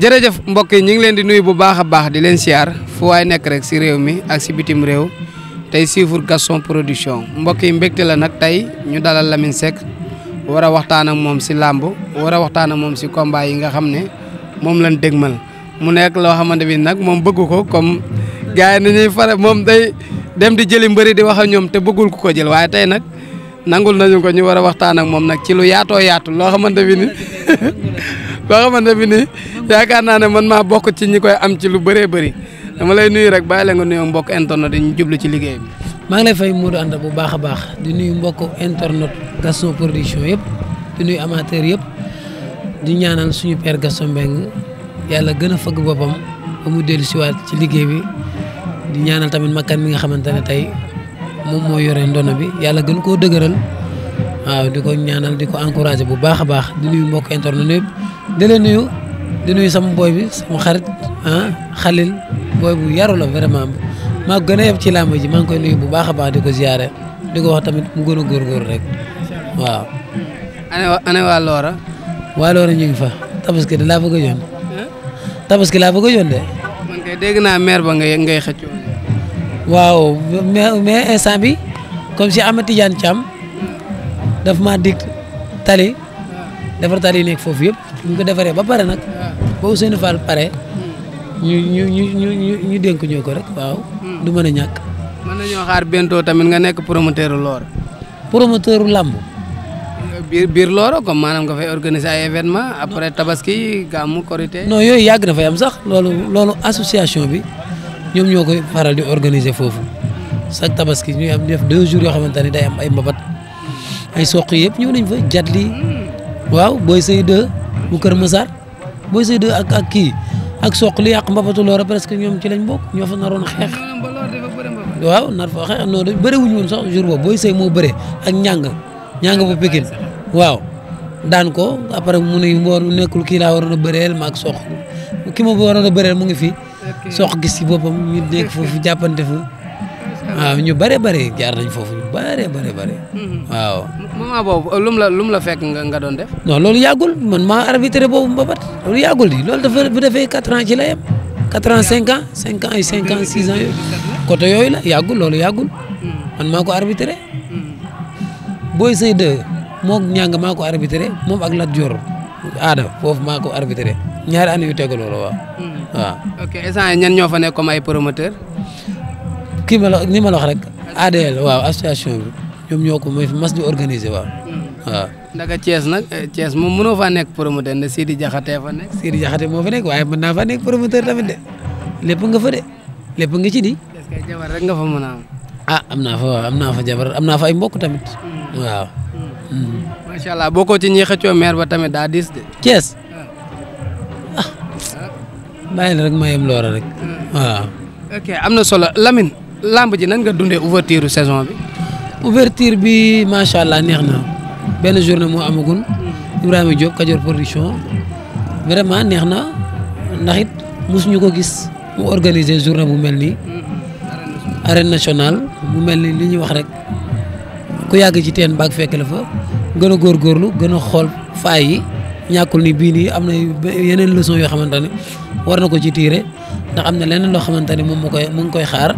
jërëjëf mbokk yi ñu ngi leen di nuyu bu baax a baax di leen siyaar fu waay nekk rek si réew mi ak si bitim réew tey siifur Gaston Production mbokk yi mbégte la nag tey ñu dalal Lamine Seck war a waxtaan ak moom si làmb war a waxtaan ak moom si combat yi nga xam ne moom lañ dégmal mu nekk loo xamante bi nag moom bëgg ko comme gars yi ni ñuy fare moom day dem di jëli mbëri di wax ak ñoom te bëggul ku ko jël waaye tey nag nangul nañu ko ñu war a waxtaan ak moom nag ci lu yaatoo yaatu loo xamante bi ni yaakaar naa ne man maa bokk ci ñi koy am ci lu bëree bëri dama lay nuyu rek bàyyi la nga nuyu mbokk internet di ñu jublu ci liggéey bi. maa ngi lay fay Modou Anta bu baax a baax di nuyu mbokk internet Gaston Production yëpp di nuyu amateur yëpp di ñaanal suñu père Gaston Mbengue yàlla gën a fëgg boppam ba mu dellu siwaat ci liggéey bi di ñaanal tamit makkan mi nga xamante ne tey moom moo yore ndono bi yàlla gën koo dëgëral waaw di ko ñaanal di ko encouragé bu baax a baax di nuyu mbokk internet yëpp di nuyu sama boy bi sama xarit Khalil boy bu yaru la vraiment maa gën a yeb ci làmb ji maa ngi koy nuyu bu baax a baax di ko ziare di ko wax tamit mu gën a góorgóorlu rek waaw. ana waa Loora. waa Loora ñu ngi fa tabaski de laa bëgg a yoon tabaski laa bëgg a yoon de. man kay dégg naa maire ba ngay xëccoo. waaw mais instant bi comme si Amath Tidiane Thiam daf maa dig tali defar tali yi nekk foofu yëpp ñu ko defaree ba pare nag ba Ousseynou Fall pare ñu dénk ñoo ko rek waaw du mën a ñàkk. mën nañoo xaar bientôt tamit nga nekk promoteur Loora. promoteur làmb. biir Loora comme maanaam nga fay organiser ay événement après tabaski gàmmu korité. non yooyu yàgg na fay am sax loolu association bi ñoom ñoo koy faral di organiser foofu chaque tabaski ñuy am def 2 jours yoo xamante ne day am ay mbabat ay soq yëpp ñëw nañ fa jatli waaw Boy Sey 2 bu Kër Massar Boy Sey 2 ak kii ak soq li yàq mbapatu Loora presque ñoom ci lañ bokk ñoo fa naroon xeex waaw nar fa xeex non bëre wuñu woon sax jour boobu Boy Sey moo bëre ak ñàng bu Pikine waaw daan ko après mu ne mboor nekkul kii laa waroon a bëreel ma ak soq ki ma waroon a bëreel mu ngi fi soq gis ci boppam ñu nekk foofu jàppante fu waaw ñu bare jaar nañ foofu ñu bare waaw. moment boobu lu mu la fekk nga doon def. non loolu yàggul man maa arbitré boobu mbabat loolu yàggul di loolu dafa bu defee 4 ans ci la yem 4 ans 5 ans 5 ans ay 5 ans 6 ans yooyu côté yooyu la yàggul loolu yàggul man maa ko arbitré Boy Sey 2 moog ñàng maa ko arbitré moom ak Lat Dior aada foofu maa ko arbitré ñaari année yu tegaloo la waaw. ok instant ñan ñoo fa nekk comme ay promoteur ni ma la wax rek ADL waaw association bi ñoom ñoo ko mooy mas di organiser waaw. ndaga Thiès nag Thiès moom mënoo faa nekk promoteur ne Sidi Diakhaté fa nekk. Sidi Diakhaté moo fa nekk waaye mën naa faa nekk promoteur tamit de lépp nga fa de lépp nga ci di. est-ce que jabar rek nga fa mën a am. am naa fa waaw am naa fa jabar am naa fa ay mbokk tamit waaw. macha allah boo ko ci ñi xëccoo maire ba tamit daa diis de. Thiès bàyyi la rek ma yem Loora rek waaw. ok am na solo Lamine lamb ji nan nga dundee ouverture saison bi. ouverture bi macha allah neex na benn journée moo amagul Ibrahima Diop Kajoor production vraiment neex na ndax it mosuñu ko gis mu organiser journée bu mel nii arène nationale mu mel ni li ñuy wax rek ku yàgg ci teen baag fekk la fa gën a góorgóorlu gën a xool faay yi ñàkkul ni bii nii am na yeneen leçon yoo xamante ne war na ko ci tiire ndax am na leneen loo xamante ne moom mu ngi koy xaar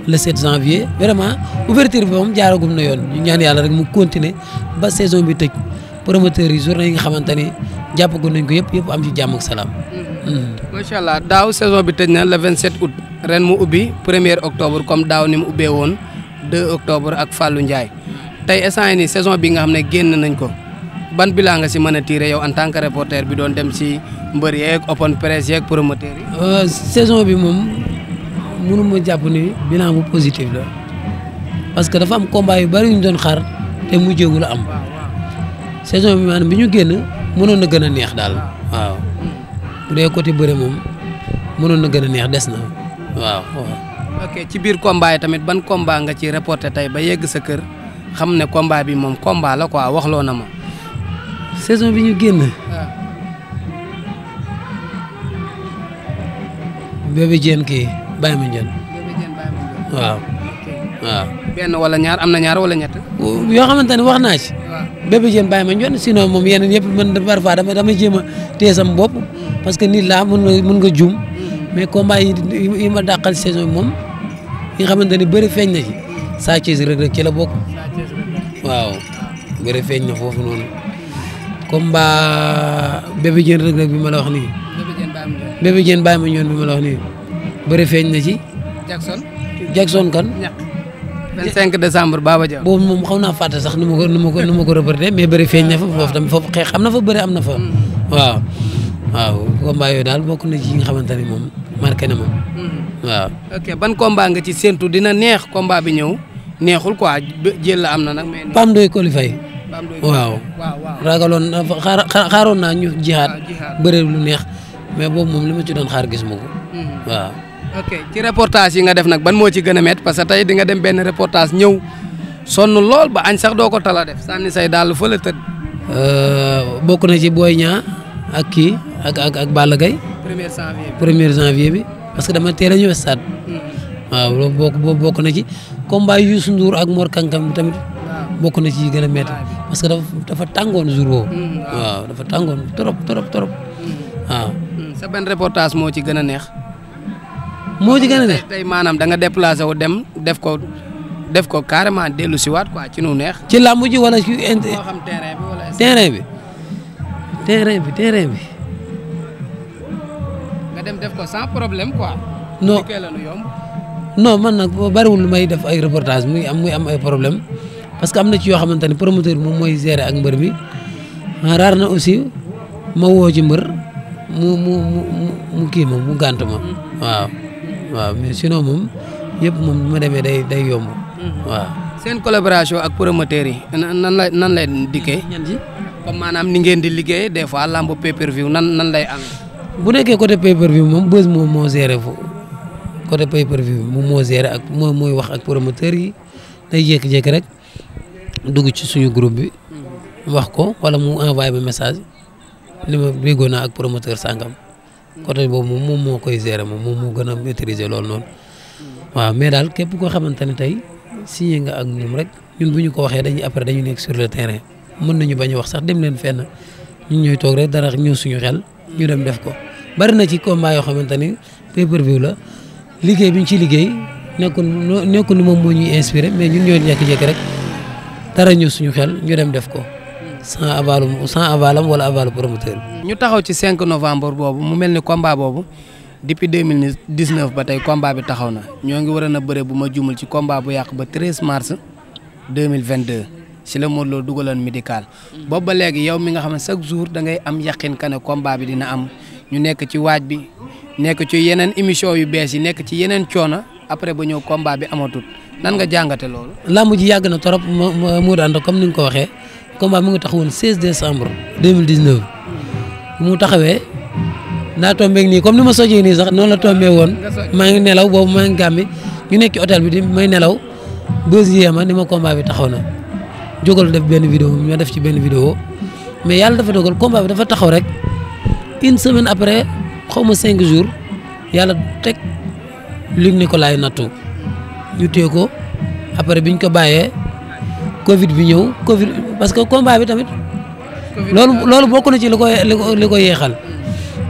le 7 janvier vraiment ouverture bi moom jaaragum na yoon ñu ñaan yàlla rek mu continuer ba saison bi tëj promoteurs yi journée yi nga xamante ne jàppagoon nañ ko yëpp am ci jàmm ak salaam. macha allah daaw saison bi tëj na le 27 août ren mu ubbi 1er octobre comme daaw ni mu ubbee woon 2 octobre ak Fallou Ndiaye tey instant yii nii saison bi nga xam ne génn nañ ko ban bilan nga si mën a tirer yow en tant que reporter bi doon dem si mbër yeeg open press yeeg promoteurs yi. saison bi moom. mënuma jàpp ni bilan bu positif la parce que dafa am combat yu bari yu ñu doon xaar te mujjewul am saison bi maanaam bi ñu génn mënoon na gën a neex daal waaw bu dee côté bëre moom mënoon na gën a neex des na waaw. ok ci biir combat yi tamit ban combat nga ci reporté tey ba yegg sa kër xam ne combat bi moom combat la quoi waxloo na ma. saison bi ñu génn. Bébé Diène kii. Baye Mandione waaw. benn wala ñaar am na ñaar wala ñett. yoo xamante ne wax naa ci. Bébé Diène bàyyi ma ñoon sinon moom yeneen yëpp man parfois dama jéem a téye sama bopp parce que nit laa mën nga juum mais combat yi ma dàqal saison bi moom yi nga xamante ne bëri feeñ na ci Sa Thiès Reug Reug ci la bokk waaw bëri feeñ na foofu noonu combat Bébé Diène Reug Reug bi ma la wax nii Bébé Diène bàyyi ma ñoon bi ma la wax nii bëri feeñ na ci Jackson kan 25 décembre Baba Dia. boobu moom xaw naa fàtte sax nu ma ko reporté mais bëri feeñ na fa foofu tamit foofu xeex am na fa bëri am na fa. waaw combat yooyu daal bokk na ci yi nga xamante ni moom marqué na moom. waaw. ok ban combat nga ci séntu dina neex combat bi ñëw neexul quoi jël la am na nag. mais Pam Doy Kolifay. waaw. ragaloon xaaroon naa ñu jihaat bëri lu neex mais boobu moom li ma ci doon xaar gis ma ko. waaw. ok ci reportage yi nga def nag ban moo ci gën a métti parce que tey di nga dem benn reportage ñëw sonn lool ba añ sax doo ko tala def sànni say daal fa la tëdd. bokk na ci Boy Niang ak kii ak Balla Gaye. 1er janvier bi parce que dama teel a ñëw stade. waaw loolu bokk na ci combat Youssou Ndour ak Mor Kankam bi tamit. bokk na ci yi gën a métti parce que dafa tàngoon jour boobu. waaw dafa tàngoon trop. waaw. sa benn reportage moo ci gën a neex. moo ci gën a neex tey maanaam da nga déplacé wu dem def ko carrément dellu si waat quoi ci nu neex. ci làmb ji wala ci. moo xam terrain bi wala. terrain bi. nga dem def ko sans problème quoi. non non man nag bariwul lu may def ay reportage muy am ay problème parce que am na ci yoo xamante ne promoteur bi moom mooy gérer ak mbër mi raar na aussi ma woo ci mbër mu kii ma mu gànt ma waaw mais sinon moom yëpp moom bu ma demee day yomb waaw. seen collaboration ak promoteurs yi nan lay dikkee. ñan ci comme maanaam ni ngeen di liggéey des fois lamb pay-per-view nan lay am. bu nekkee côté pay-per-view moom bës moom moo géré foofu côté pay-per-view moom moo géré ak mooy wax ak promoteurs yi day jékki-jékki rek dugg ci suñu groupe bi wax ko wala mu envoyé ba message ni ma déggoo naa ak promoteur sangam. côté boobu moom moo koy gérer moom moo gën a maîtriser loolu noonu waaw mais daal képp koo xamante ne tey signé nga ak ñoom rek ñun bu ñu ko waxee dañu nekk sur le terrain mën nañu bañ a wax sax dem leen fenn ñun ñooy toog rek dara ñëw suñu xel ñu dem def ko. bari na ci combat yoo xamante ni pay-per-view la liggéey bi ñu ci liggéey nekkul ni moom moo ñuy inspiré mais ñun ñooy jékki-jékki rek dara ñëw suñu xel ñu dem def ko. sans avalam wala avalu promoteur bi. ñu taxaw ci 5 novembre boobu mu mel ni combat boobu depuis 2019 ba tey combat bi taxaw na ñoo ngi waroon a bëre bu ma jumul ci combat bu yàq ba 13 mars 2022 si la Modou Lo dugaloon médical. boobu ba léegi yow mi nga xam ne chaque jour da ngay am yaqin ka ne combat bi dina am ñu nekk ci waaj bi nekk ci yeneen émission yu bees yi nekk ci yeneen coono après ba ñëw combat bi amatut nan nga jàngate loolu. lamb ji yàgg na trop mu daan comme ni nga ko waxee. combat mu ngi taxawoon 16 décembre 2019 mu taxawee daa tombé nii comme ni ma sojee nii sax noonu la tombé woon maa ngi nelaw boobu maa ngi gàmmi ñu nekk ci hôtel bi di may nelaw bës yéema ni ma combat bi taxaw na jógal def benn vidéo ñoo def ci benn vidéo mais yàlla dafa dogal combat bi dafa taxaw rek une semaine après xaw ma 5 jours yàlla teg Luc Nicolaï nattu ñu téye ko après biñ ko bàyyee Covid bi ñëw parce que combat bi tamit loolu bokk na ci li ko yeexal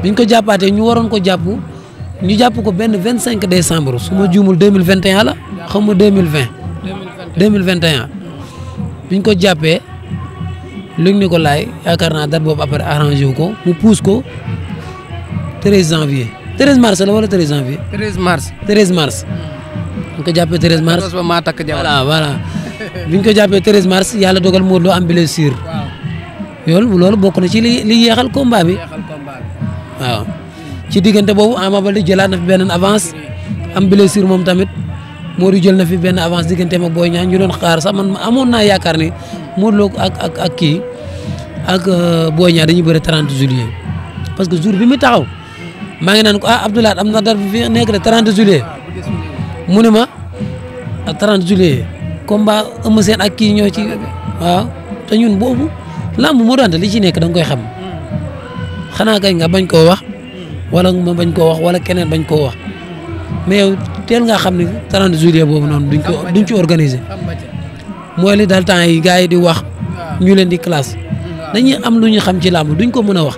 biñ ko jàppaatee ñu waroon ko ñu jàpp ko benn 25 décembre su ma juumul 2021 la xam nga 2021 biñ ko jàppee Luc Nicolaï yaakaar naa date boobu après arrangé wu ko mu pousse ko 13 janvier 13 mars la wala 13 janvier. 13 mars. biñ ko jàppee 13 mars. voilà. biñ ko jàppee 13 mars yàlla dogal Modou Lo am blessure. loolu bokk na ci li yeexal combat bi. waaw ci diggante boobu Ama Baldé jëlaat na fi benn avance am blessure moom tamit Modou jël na fi benn avance digganteem ak Boy Niang ñu doon xaar sax man amoon naa yaakaar ni Modou Lo ak kii ak Boy Niang dañuy bëre 30 juillet parce que jour bi mu taxaw maa ngi naan ko Abdoulaye am na date bi fi nekk de 30 juillet mu ne ma 30 juillet. combat Eumeu Sène ak kii ñoo ci waaw te ñun boobu lamb moo daan li ci nekk da nga koy xam xanaa kay nga bañ koo wax wala ma bañ koo wax wala keneen bañ koo wax mais yow teel ngaa xam ne 30 juillet boobu noonu duñ ci organiser mooy li daal temps yi gars yi di wax ñu leen di classe dañuy am lu ñu xam ci làmb duñ ko mën a wax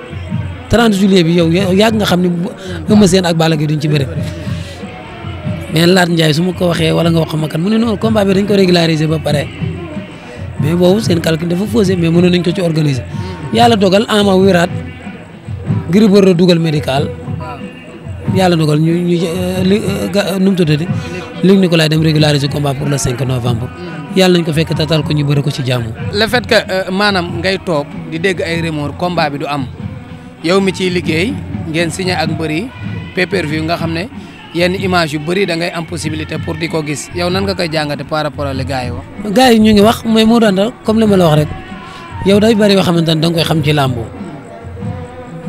30 juillet bi yow yàgg nga xam ne Eumeu Sène ak Balla Gaye duñ ci bëre mais Laat Ndiaye su ma ko waxee wala nga wax ma kan mu ne noonu combat bi dañ ko régulariser ba pare mais boobu seen calcul dafa faussé mais mënoon nañ ko ci organiser yàlla dogal Ama wéraat Gris Bordeaux dugal médical yàlla dogal ñu nu mu tuddati Luc Nicolaï dem régulariser combat pour le 5 novembre yàlla nañ ko fekk tatal ko ñu bëri ko ci jàmm. le fait que maanaam ngay toog di dégg ay rumeur combat bi du am yow mi ciy liggéey ngeen signé ak mbër yi pay-per-view nga xam ne yenn image yu bëri da ngay am possibilité pour di ko gis yow nan nga koy jàngate par rapport ak li gars yi wax. gars yi ñu ngi wax mais moo daan comme li ma la wax rek yow day bëri yoo xamante ne da nga koy xam ci làmb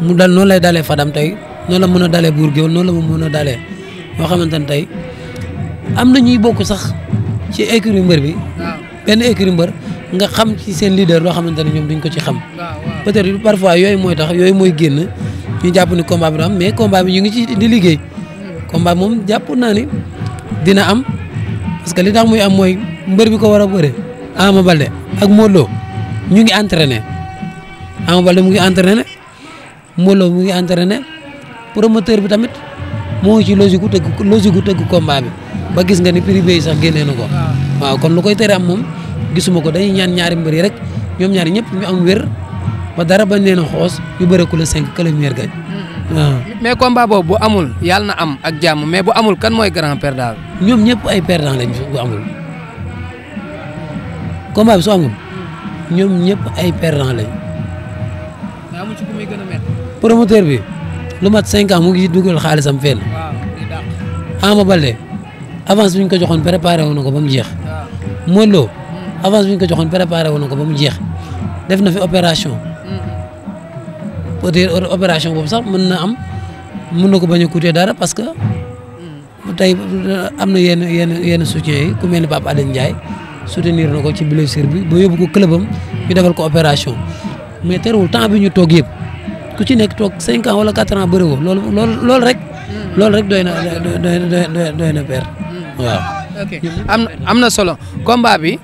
mu dal noonu lay dalee Fadam tey noonu la mën a dalee Bour Gueweul noonu la mu mën a dalee yoo xamante ne tey am na ñuy bokk sax ci écurie mbër bi. benn écurie mbër nga xam ci seen leader loo xamante ne ñoom duñ ko ci xam. peut-être parfois yooyu mooy tax yooyu mooy génn ñu jàpp ni combat bi du am mais combat bi ñu ngi ci di liggéey. combat moom jàpp naa ni dina am parce que li tax muy am mooy mbër bi ko war a bëre Ama Baldé ak Modou Lo ñu ngi entraîné Ama Baldé mu ngi entraîné Modou Lo mu ngi entraîné promoteur bi tamit moo ngi ci logique gu tëgg combat bi ba gis nga ni privé yi sax génnee na ko waaw kon lu koy tere am moom gisuma ko dañuy ñaan ñaari mbër yi rek ñoom ñaari ñëpp ñu am wér ba dara bañ leen a xoos ñu bëre ku le 5 que le meilleur gagne waaw. mais combat boobu bu amul yàlla na am ak jàmm mais bu amul kan mooy grand perdant. ñoom ñëpp ay perdant lañ bu amul combat bi su amul ñoom ñëpp ay perdant lañ. mais amul ci ku muy gën a métti. promoteur bi lu mat 5 ans mu ngi dugal xaalisam fenn. Ama Baldé avance bi ñu ko joxoon préparé wu na ko ba mu jeex. Modou Lo avance bi ñu ko joxoon préparé wu na ko ba mu jeex def na fi opération. peut-être opération boobu sax mën na ko bañ a coûter dara parce que tey am na yenn soutien yi ku mel ni Pape Alioune Ndiaye soutenir na ko ci blessure bi ba yóbbu ko clubam ñu defal ko opération mais terewul temps bi ñu toog yëpp ku ci nekk toog 5 ans wala 4 ans bëri woo loolu rek doy na perte waaw. ok am na solo combat bi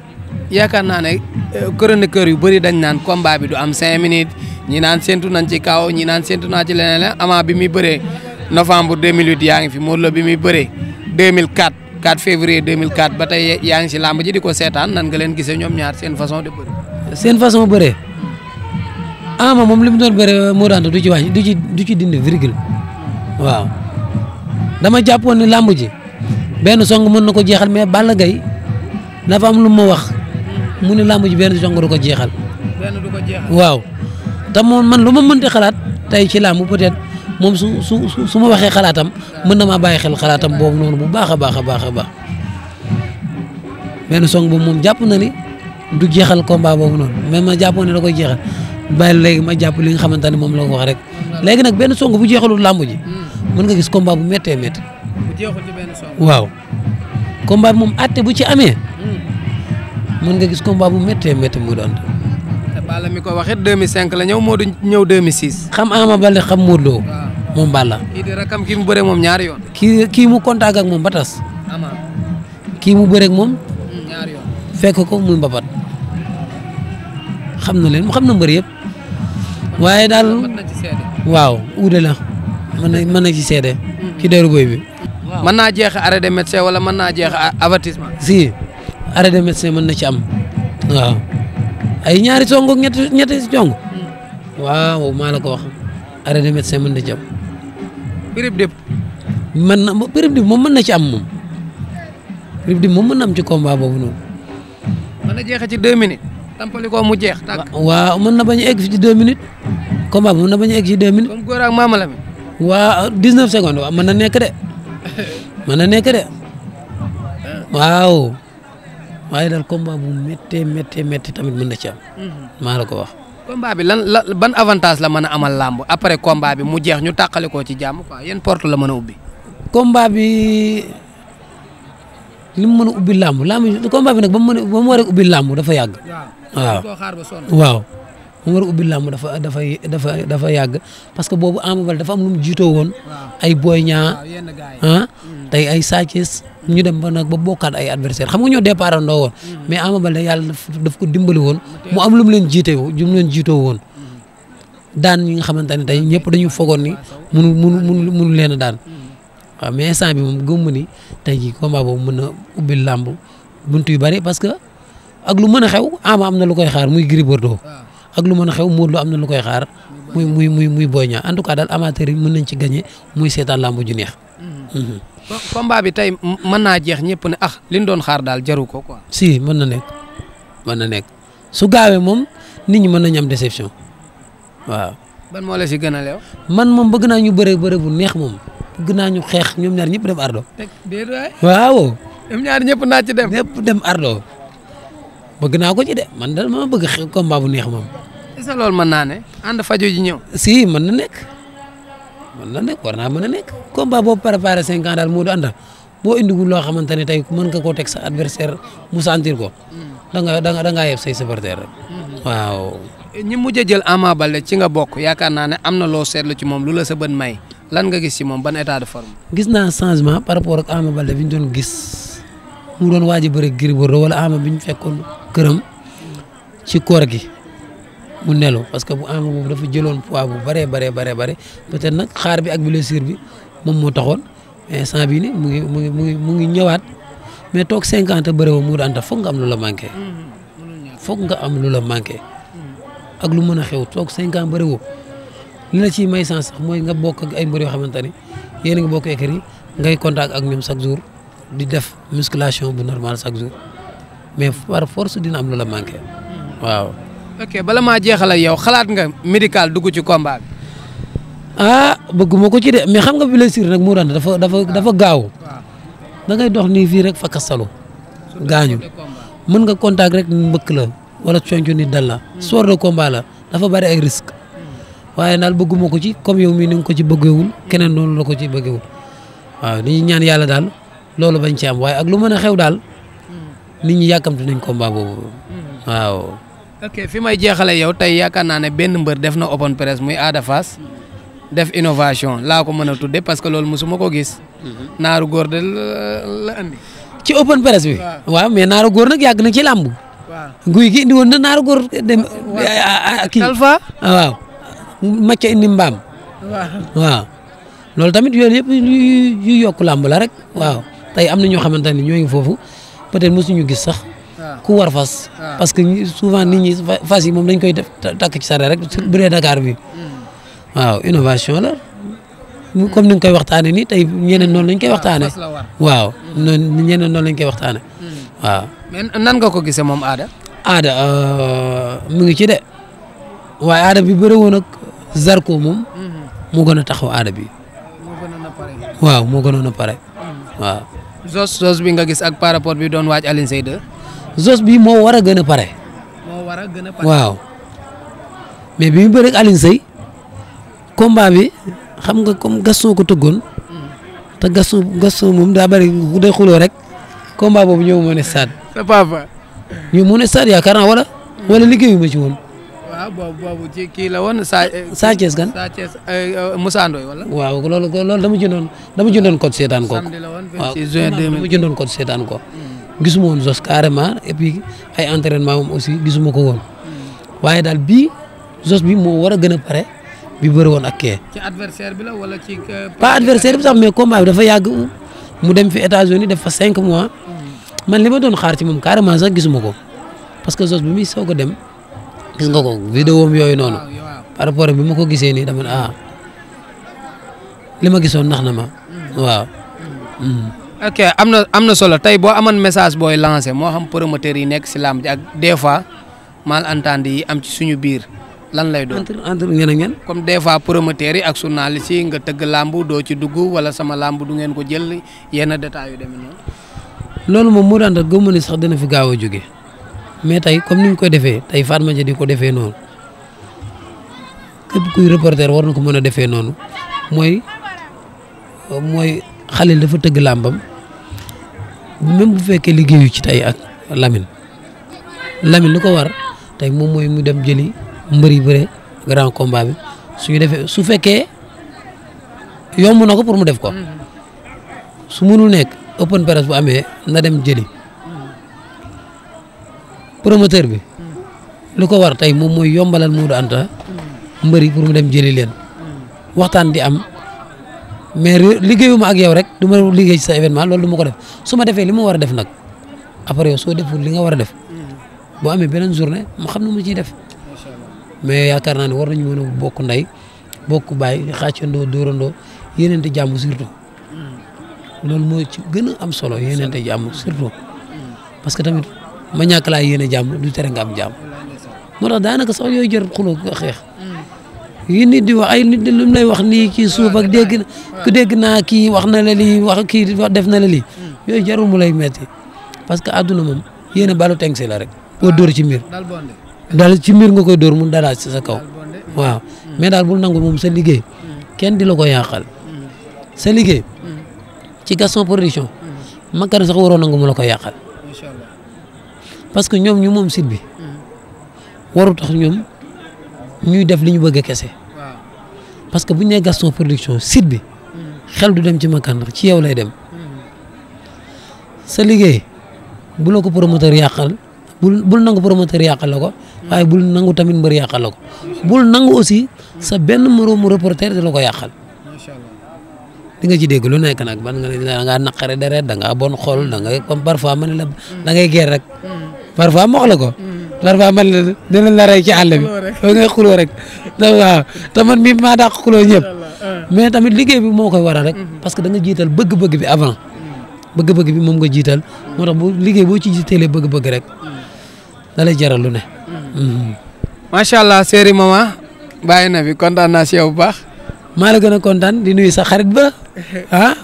yaakaar naa ne chroniqueur yu bëri dañ naan combat bi du am 5 minutes. ñi naan séntu nañ ci kaw ñi naan séntu naa ci leneen la Ama bi muy bëree novembre 2008 yaa ngi fi Modou Lo bi muy bëree 2004 4 février 2004 ba tey yaa ngi si làmb ji di ko seetaan nan nga leen gisee ñoom ñaar seen façon de bëri. seen façon bëree Ama moom li mu doon bëree moo daan du ci wàññi du ci dindi virgule waaw dama jàppoon ni làmb ji benn song mën na ko jeexal mais Balla Gaye dafa am lu ma wax mu ne làmb ji benn song du ko jeexal. benn du ko jeexal waaw. te moom man lu ma mënti xalaat tey ci làmb peut-être moom su ma waxee xalaatam mën na maa bàyyi xel xalaatam boobu noonu bu baax a baax benn song boobu moom jàpp na ni du jeexal combat boobu noonu mais ma jàppoon ne da koy jeexal bàyyi léegi ma jàpp li nga xamante ne moom la ko wax rek léegi nag benn song bu jeexalul làmb ji mën nga gis combat bu méttee métti. bu jeexul ci benn song. waaw combat bi moom àtte bu ci amee mën nga gis combat bu méttee métti mu doon. Balla mi ko waxee 2005 la ñëw Modou ñëw 2006. xam Ama Baldé xam Modou Lo moom Balla. kii di rakam kii mu bëree moom ñaari yoon. kii mu contact ak moom ba tas. kii mu bëree ak moom. ñaari yoon fekk ko muy mbapat xam na leen mu xam na mbër yëpp. waaye daal waaw uude la mën na ci seede. ci deru boy bi. mën naa jeex arrêt de médecin wala mën naa jeex avertissement. si arrêt de médecin mën na ci am waaw. ay ñaari song ak ñetti song waaw maa la ko wax arrêt de médecin mën na ci am. prib dip moom mën na ci am moom prib dip moom mën na am ci combat boobu noonu. mën na jeexee ci 2 minutes. tampali ko mu jeex tàkk. waaw mën na bañ a egg ci 2 minutes combat bi mën na bañ a egg ci 2 minutes. comme góor ak Mama Lamine. waa 19 secondes waaw mën na nekk de waaw. waaye daal combat bu méttee tamit mën na ci am. maa la ko wax. combat bi ban avantage la mën a amal làmb après combat bi mu jeex ñu tàqale ko ci jàmm quoi yéen porte la mën a ubbi. combat bi li mu mën a ubbi làmb combat bi nag ba mu war a ubbi làmb dafa yàgg. waaw mu war a ubbi làmb dafa yàgg parce que boobu Ama Baldé dafa am lu mu jiitoo woon. ay Boy Niang tey ay Sa Thiès ñu dem ba nag ba bokkaat ay adversaire xam nga ñoo départ andoo woon mais Ama Baldé yàlla daf ko dimbali woon mu am lu mu leen jiitoo woon daan ñi nga xamante ne tey ñëpp dañu fogoon ni munu leen a daan waaw mais instant bi moom gëmm ni tey jii combat boobu mën a ubbil làmb buntu yu bari parce que ak lu mën a xew Ama am na lu koy xaar muy Gris Bordeaux ak lu mën a xew Modou Lo am na lu koy xaar muy Boy Niang en tout cas daal amateur yi mën nañ ci gagné muy seetaan làmb ju neex. combat bi tey mën naa jeex ñëpp ne liñ doon xaar daal jaru ko quoi. si mën na nekk su gaawee moom nit ñi mën nañu am déception waaw. ban moo la si gën a leew. man moom bëgg naa ñu bëre bu neex moom bëgg naa ñu xeex ñoom ñaar ñëpp dem ardo. waaw. ñoom ñaar ñëpp naa ci dem. ñëpp dem ardo bëgg naa ko ci de man daal ma bëgg combat bu neex moom. est-ce que loolu mën naa ne ànd faju ji ñëw. si mën na nekk war naa mën a nekk combat boobu préparé 5 ans daal moo du àndal boo indiwul loo xamante ne tey mën nga koo teg sa adversaire mu sentir ko da ngaa yeb say supporter rek waaw. ñi mujj a jël Ama Baldé ci nga bokk yaakaar naa ne am na loo seetlu ci moom lu la sa bët may lan nga gis ci moom ban état de forme. gis naa changement par rapport ak Ama Baldé bi ñu doon gis mu doon waaj a bëri Gris Bordeaux wala Ama bi ñu fekkoon këram ci koor gi. mu nelu parce que bu Ama boobu dafa jëloon poids bu bëree peut-être nag xaar bi ak blessure bi moom moo taxoon mais instant bii nii mu ngi ñëwaat mais toog 50 bëre woo mu daanta foog nga am lu la manqué. ak lu mën a xew toog 5 ans bëre woo li la ciy may sens sax mooy nga bokk ak ay mbër yoo xamante ni yéen a ngi bokk écurie ngay contact ak ñoom chaque jour di def musculation bu normal chaque jour mais par force dina am lu la manqué waaw. ok bala maa jeexal ak yow xalaat nga médical dugg ci combat bi. bëgguma ko ci de mais xam nga blessure nag mu daan dafa gaaw. da ngay dox nii fii rek fa kastalu gaañu mën nga contact rek mbëkk la wala conco nit dal la. soir de combat la dafa bari ay risque waaye daal bëgguma ko ci comme yow mii ni nga ko ci bëggeewul keneen noonu la ko ci bëggeewul waaw dañuy ñaan yàlla daal loolu bañ ci am waaye ak lu mën a xew daal nit ñi yàkkamti nañ combat boobu waaw. ok fi may jeexale yow tey yaakaar naa ne benn mbër def na open press muy Ada Fass def innovation laa ko mën a tudde parce que loolu mosuma ko gis. naaru góor de la andi. ci open press bi. waaw mais naaru góor nag yàgg na ci làmb. guy gi indi woon na naaru góor dem. kii Talfa waaw. macca indi mbaam. waaw loolu tamit yooyu yëpp yu yokk làmb la rek. waaw tey am na ñoo xamante ne ñoo ngi foofu peut-être mosuñu gis sax. ku war fas. parce que souvent nit ñi fas yi moom dañ koy def takk ci sare rek bu dee Dakar bi. waaw innovation la comme ni nga koy waxtaanee nii tey ñeneen noonu lañ koy waxtaanee. waaw noonu ñeneen noonu lañ koy waxtaanee. waaw. mais nan nga ko gisee moom Ada. Ada mu ngi ci de waaye Ada bi bëre woon ak Zarko moom. moo gën a taxaw Ada bi. waaw moo gënoon a pare. waaw. Zos bi nga gis ak par rapport bi doon waaj Alioune Seye 2. Zos bi moo war a gën a pare. waaw mais bi mu bëre ak Alioune Seye combat bi xam nga comme Gaston ko tëggoon te Gaston moom daa bëri day xuloo rek combat boobu ñëw moo ne stade. sa papa. ñëw moo ne stade yaakaar naa wala liggéeyu ma ci woon. waaw boobu ci kii la woon Sa Thiès kan. Sa Thiès Moussa Ndoye wala. waaw loolu dama jëndoon code seetaan ko. samedi la woon 26 waaw juin 2000 dama jëndoon code seetaan ko. gisuma woon Zos carrément et puis ay entraînement moom aussi gisuma ko woon waaye daal bii Zos bi moo war a gën a pare bi bëri woon ak kee. ci adversaire bi la wala ci. pas adversaire bi sax mais combat bi dafa yàgg mu dem fi États-Unis def fa 5 mois man li ma doon xaar ci moom carrément sax gisuma ko parce que Zos bi muy soog a dem gis nga ko vidéo am yooyu noonu par rapport ak bi ma ko gisee nii dama ne li ma gisoon nax na ma waaw. ok am na solo tey boo amoon message booy lancé moo xam promoteur yi nekk si làmb ji ak des fois malentendu yi am ci suñu biir lan lay doon. entre ngeen ak ngeen. comme des fois promoteurs yi ak journalistes yi nga tëgg làmb doo ci dugg wala sama làmb du ngeen ko jël yenn détails yu demee noonu. loolu moom moo daan tax gëmm ni sax dina fi gaaw a jóge mais tey comme ni ñu koy defee tey Fatma Dia di ko defee noonu képp kuy reporter war na ko mën a defee noonu mooy Xalil dafa tëgg làmbam même bu fekkee liggéeyu ci tey ak Lamine li ko war tey moom mooy mu dem jëli mbër yi bëre grand combat bi su fekkee yomb na ko pour mu def ko su mënul nekk open press bu amee na dem jëli promoteur bi lu ko war tey moom mooy yombalal Modou Anta mbëri pour mu dem jëli leen waxtaan di am mais liggéeyuma ak yow rek du ma liggéey ci sa événement loolu du ma ko def su ma defee li ma war a def nag après yow soo deful li nga war a def boo amee beneen journée ma xam ne mu ciy def mais yaakaar naa ne war nañu mën a bokk ndey bokk baay xàccandoo dóorandoo yéeneente jàmm surtout loolu moo ci gën a am solo yéeneente jàmm surtout parce que tamit ma ñàkk laa yéene jàmm du tere nga am jàmm moo tax daanaka sax yooyu jër xuloo ko xeex yi nit di wax ay nit lu mu lay wax nii kii suuf ak dégg naa kii wax na la lii wax kii def na la lii yooyu jarul mu lay metti parce que àdduna moom yéene balu tengsi la rek boo dóor ci miir daal ci miir nga koy dóor mu dalaat ci sa kaw waaw mais daal bul nangu moom sa liggéey kenn di la ko yàqal sa liggéey ci Gaston Production makar sax waroo nangu mu la ko yàqal parce que ñoom ñu moom site bi waru tax ñoom ñuy def li ñu bëgg kese parce que bu ñu nee Gaston Production site bi xel du dem ci makar ci yow lay dem sa liggéey bu la ko promoteur yàqal bul nangu promoteur yàqal la ko waaye bul nangu tamit mbër yàqal la ko bul nangu aussi sa benn moroomu reporter di la ko yàqal di nga ci dégg lu nekk nag ban nga ne da ngaa naqare deret da ngaa bon xool da ngay comme parfois ma ne la da ngay geer rek parfois ma wax la ko parfois man la dinañ la rey ci àll bi da ngay xuloo rek waaw te man mii maa dàq xuloo ñëpp mais tamit liggéey bi moo koy waral rek parce que da nga jiital bëgg-bëgg bi avant bëgg-bëgg bi moom nga jiital moo tax bu liggéey boo ci jiitalee bëgg-bëgg rek da lay jaral lu ne. macha allah Séri Mama bàyyi na fi kontaan naa si yow bu baax. maa la gën a kontaan di nuyu sa xarit ba ah.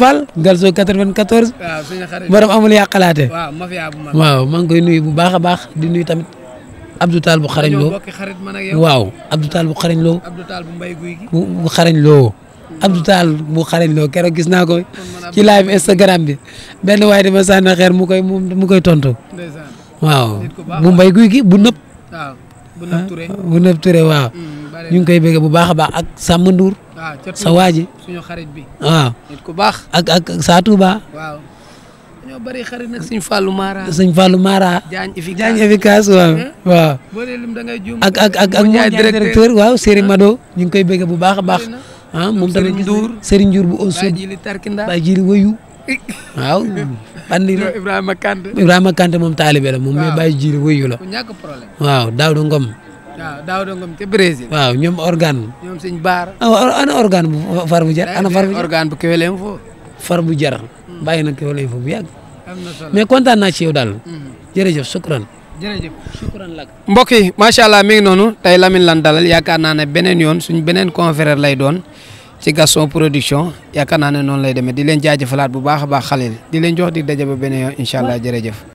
Fall Galzo 94. waaw suñu xarit borom amul yàqalaate. waaw mafia bu mag. waaw maa ngi koy nuyu bu baax a baax di nuyu tamit Abdou Tall bu xarañ loo. waaw Abdou Tall bu xarañ loo. Abdou Tall bu mbay guy gi. bu xarañ loo. Abdou Tall bu xarañ loo keroog gis naa ko ci live Instagram bi benn waaye dama sànni xeer mu koy tontu. waaw bu mbay guy gi bu nëb. waaw bu nëb Touré waaw. ñu ngi koy bëgg bu baax a baax ak Samba Ndour. sa waa ji suñu xarit bi. waaw nit ku baax. ak Sa Touba. waaw ñoo bari xarit nag sëñ Fallou Mara. Diagne efficace waaw. boo dee lim da ngay juum. ak moom directeur waaw Serigne Mado ñu ngi koy bëgg bu baax a baax. moom tamit Serigne Ndiour bu Ousseyn. Baye Jili Wayu waaw. andi la Ibrahima Kanté moom taalibe la moom mais Baye Jili Wayu la. waaw Daouda Ngom. waaw Daouda Ngom ca Brésil. waaw ñoom organe. ñoom sëñ Baar. ana organe bu far bu jar. organe bu Kewel Info. far bu jar. bàyyi na Kewel Info bu yàgg. am na solo mais kontaan naa ci yow daal. jërëjëf shukran. mbokk yi macha allah mi ngi noonu tey Lamine lan dalal yaakaar naa ne beneen yoon suñ beneen confrère lay doon ci Gaston Production yaakaar naa ne noonu lay demee di leen jaajëfalaat bu baax a baax Khalil di leen jox di daje ba beneen yoon incha allah jërëjëf.